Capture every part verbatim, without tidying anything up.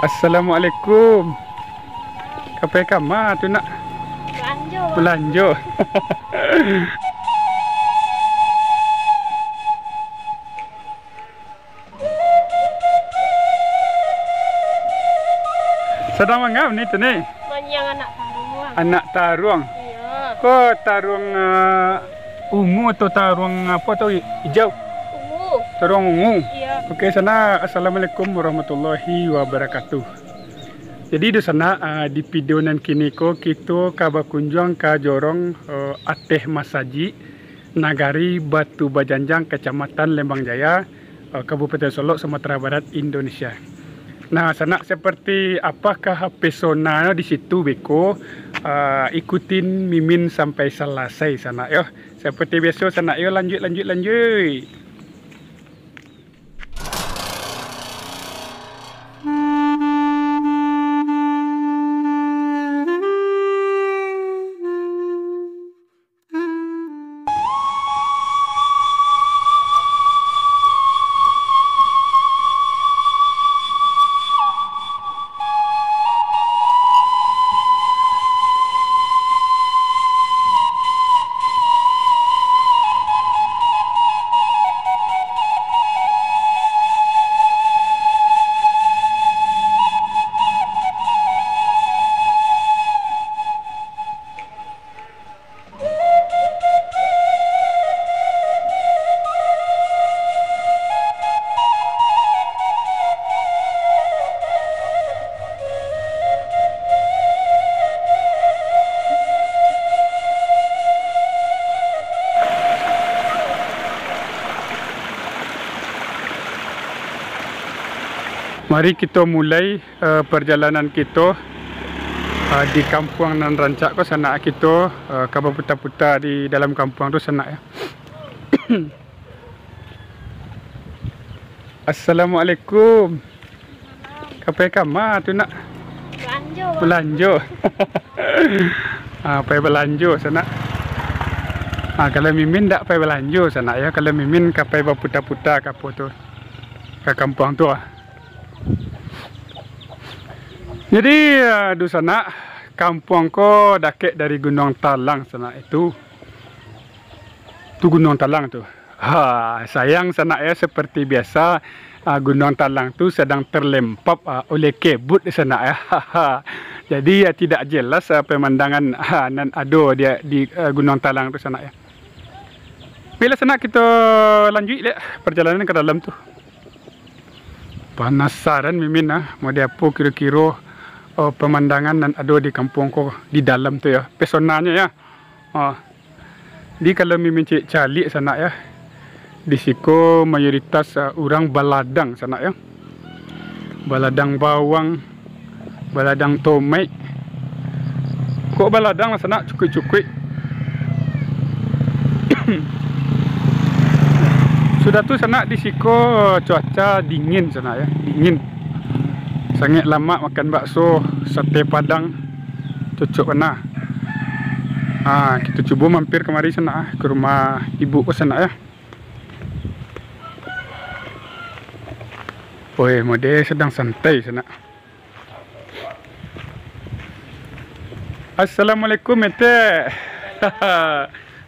Assalamualaikum. Ka pai kama tu nak? Balanjo. Balanjo. Sadang manga ni tu ni? Manyiang anak taruang. Anak taruang. Iyo. Ko taruang, eh, ungu atau taruang apo tu, ijau? Ungu. Taruang ungu. Iyo. Oke, Sanak, assalamualaikum warahmatullahi wabarakatuh. Jadi, Dusanak, eh, di video nan kini ko, kito ka bakunjuang ka jorong, eh, ateh masajik, Nagari Batu Bajanjang, Kecamatan Lembang Jaya, eh, Kabupaten Solok, Sumatera Barat, Indonesia. Nah, Sanak, seperti apakah pesona di situ beko, eh, ikutin Mimin sampai selesai, Sanak, yo. Seperti biaso, Sanak, yo, lanjuik, lanjuik, lanjuik. Mari kito mulai, eh, parjalanan kito, eh, di kampuang nan rancak ko, Sanak. Kito, eh, ka baputa-puta di dalam kampuang tu, Sanak, yo. Assalamualaikum. Ka pai kama tu nak? Balanjo. Balanjo. Ah, pai balanjo, Sanak. Ah, kalau Mimin dak pai balanjo, Sanak, yo. Kalau Mimin ka pai baputa-puta ka apo tu, ka kampuang tu, ah. Jadi, ah, Dusanak, kampuang ko dakek dari Gunuang Talang, Sanak, itu. Tu Gunuang Talang tu. Ha, sayang, Sanak, yo, seperti biasa, ah, Gunuang Talang tu sadang terlempap, ah, oleh kabut, Sanak, yo. Jadi, yo, tidak jelas, ah, pemandangan, ah, nan ado di, di, ah, Gunuang Talang tu, Sanak, yo. Baiklah, Sanak, kito lanjuik dek perjalanan ka dalam tu. Panasaran Mimin, ah, model apo kiro-kiro, oh, pemandangan nan ado di kampuang ko di dalam tu, yo. Pesonanyo, yo. Oh. Jadi, kalau Mimin caliak-caliak, Sanak, yo, di siko mayoritas, ah, urang baladang, Sanak, yo. Baladang bawang, baladang tomaik. Kok baladang lah, Sanak, cukuik-cukuik. Sudah tu, Sanak, di siko cuaca dingin, Sanak, yo, dingin. Sangaik lamak makan bakso, sate Padang. Cocok bana. Ha, kito cubo mampir kamari, Sanak, ah, ka rumah ibu ko, Sanak, yo. Oi, model sadang santai, Sanak. Assalamualaikum, Etek.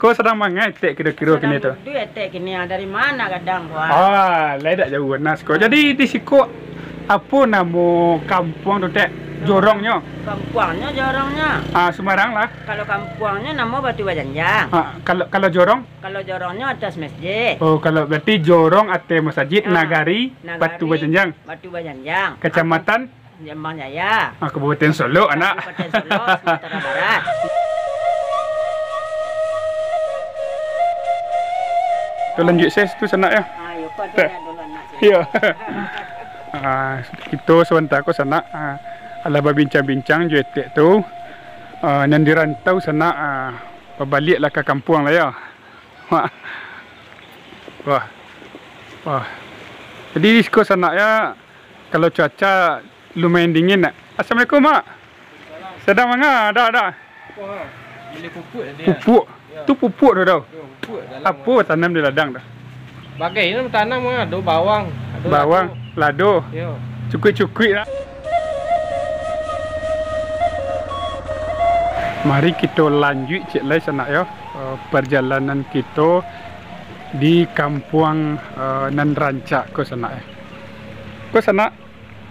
Ko sadang manga Etek kiro-kiro kini tu? Sadang duduak Etek kini, ah. Dari ma gadang ko, ah? Ah, lai dak jauah, Nas, ko. Jadi, di siko apo namo kampuang tu, Tek? Jorongnyo? Kampuangnyo, jorongnyo. Ah, sumbarang lah. Kalau kampuangnyo namo Batu Bajanjang. Ah, kalau, kalau jorong? Kalau jorongnyo atas masjid. Oh, kalau berarti jorong ateh masajid, ah, Nagari, Nagari Batu Bajanjang. Batu Bajanjang. Kecamatan? Lembang Jaya. Ah, Kabupaten Solok, Anak. Kabupaten Solok, Sumatera Barat. Tu lanjuik ses tu, Sanak, yo. Ah, yo, ko tu. Tek. Yo. Ah, kito sabanta ko, Sanak, ah, alah babincang-bincang jo Etek tu. Ah, nan di rantau, Sanak, ah, babaliak lah ka kampuang lah, yo. Wah. Wah. Wah. Jadi, di siko, Sanak, yo, kalau cuaca lumayan dingin, nak. Assalamualaikum, Mak. Sadang manga, dak, dak. Wah, beli pupuk tadi, yo. Pupuk? Yo. Tu pupuk tu, tau. Yo, pupuk dalam. Apo tanam di ladang tu? Bagai ni tanam, ah, ado bawang, ado lado. Bawang, lado. Yo. Cukuik-cukuik lah. Mari kito lanjuik ciek lai sanak yo, eh, parjalanan kito di kampuang, eh, nan rancak ko sanak yo. Ko sanak,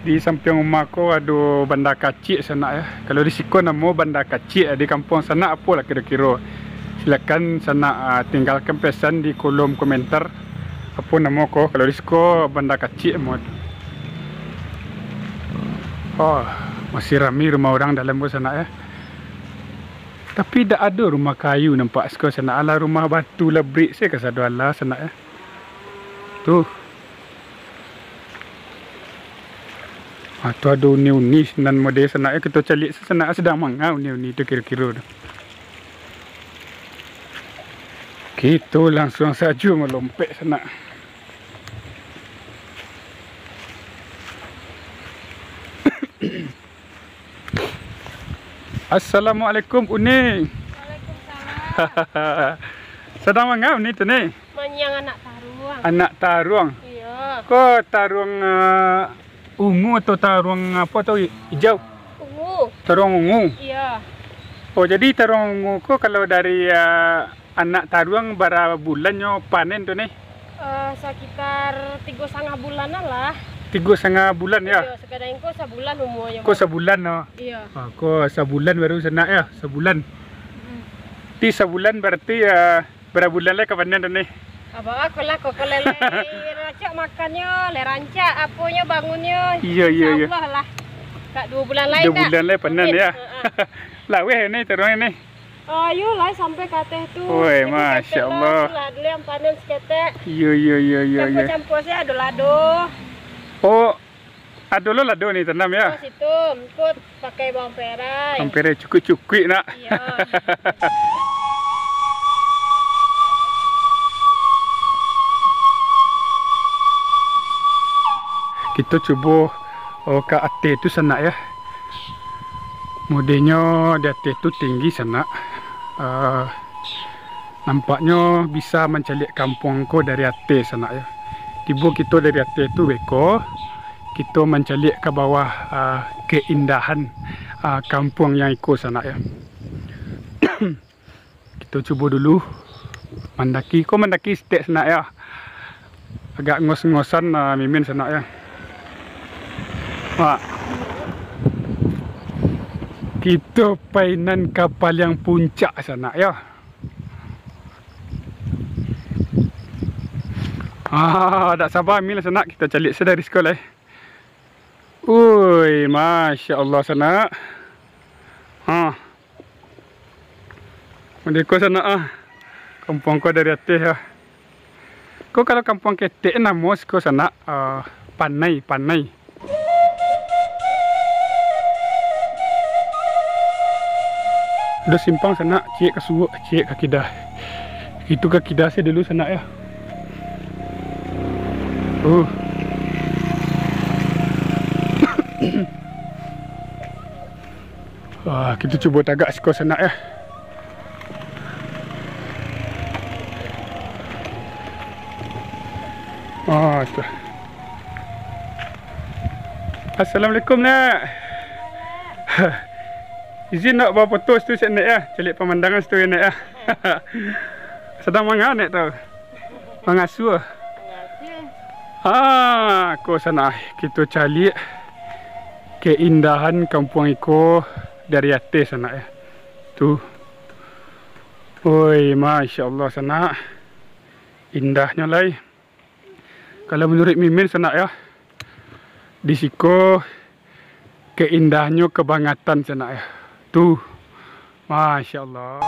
di sampiang rumah ko ado banda kaciak sanak yo. Kalau di siko namo banda kaciak, di kampuang sanak apolah kiro-kiro? Silakan sanak, ah, tinggalkan pesan di kolom komentar. Apo namo ko? Kalau di siko banda kaciak namo tu. Oh, masih rami rumah urang dalam ko sanak yo. Tapi dak ado rumah kayu nampak siko sanak, alah rumah batu labrek se kasado alah sanak yo. Tuh. Ah, tu ado uni-uni nan mode sanak yo, kito caliak se sanak, sadang manga uni-uni tu kiro-kiro tu. Kito langsuang sajo malompek sanak. Assalamualaikum, Uni. Waalaikumsalam. Sadang manga Uni tu ni? Manyiang anak taruang. Anak taruang? Iyo. Ko taruang, eh, ungu atau taruang apo tu, ijau? Ungu. Taruang ungu? Iyo. Oh, jadi taruang ungu ko kalau dari, eh, anak taruang bara bulannyo panen tu ni? Eh, sekitar tigo satangah bulanan lah. Tigo satangah bulan yo? Iyo, sakadang ko sabulan umuanyo. Ko sabulan no? Iyo. Ah, ko sabulan baru sanak yo, sabulan. Mm. Ti sabulan berarti, eh, bara bulan lai ka panen tu ni? Apo aku lah, kok lai rancak makannyo, lai rancak aponyo, bangunnyo. Iyo, iyo, iyo. Insyaallah lah. Ka duo bulan lai. Duo bulan lai panen yo? Amin. Heeh. Laweh ni taruang ni? Ayo lah sampai ka ateh tu. Oi, jadi masya Allah. Lah dulu yang panen saketek. Iyo, iyo, iyo, iyo, iyo. Campur-campur se ado lado. Oh, ado lo lado ni tanam yo? Oh, situ, engko pakai bawang perai. Bawang perai cukuik-cukuik nak. Iyo. Kito cubo, oh, ka ateh tu sanak yo. Modenyo di ateh tu tinggi sanak. Ah, nampaknyo bisa mancaliak kampuang ko dari ateh sanak yo. Tibo kito dari ateh tu beko, kito mancaliak ka bawah, ah, keindahan, ah, kampuang yang iko sanak yo. Kito cubo dulu mandaki. Ko mandaki saketek sanak yo. Agak ngos-ngosan, ah, mimin sanak yo. Wah. Kito pai nan ka paliang puncak sanak yo. Ah, dak saba mimin sanak, kito caliak se dari siko lai. Ui, masya Allah sanak. Ha. Mode ko sanak ah. Kampuang ko dari ateh ah. Ko kalau kampuang ketek namo siko sanak, ah, Panai, Panai. Ado simpang sanak, ciek ka suok, ciek ka kida. Itu ka kida se dulu sanak yo. Uh. Wah, kito cubo tagak siko sanak yo. Ah, tu. Assalamualaikum, Nek. Izin nak bafoto situ, Nek, yo. Caliak pamandangan situ, Nek, yo. Sadang manga, Nek, tu? Mangasuah. Ah, ko sanak, kito caliak keindahan kampuang iko dari ateh sanak, yo. Tu. Oi, masya Allah, sanak. Indahnyo lai. Kalau manuruik mimin sanak yo, di siko keindahnyo kabangatan sanak yo. Tu, masya Allah.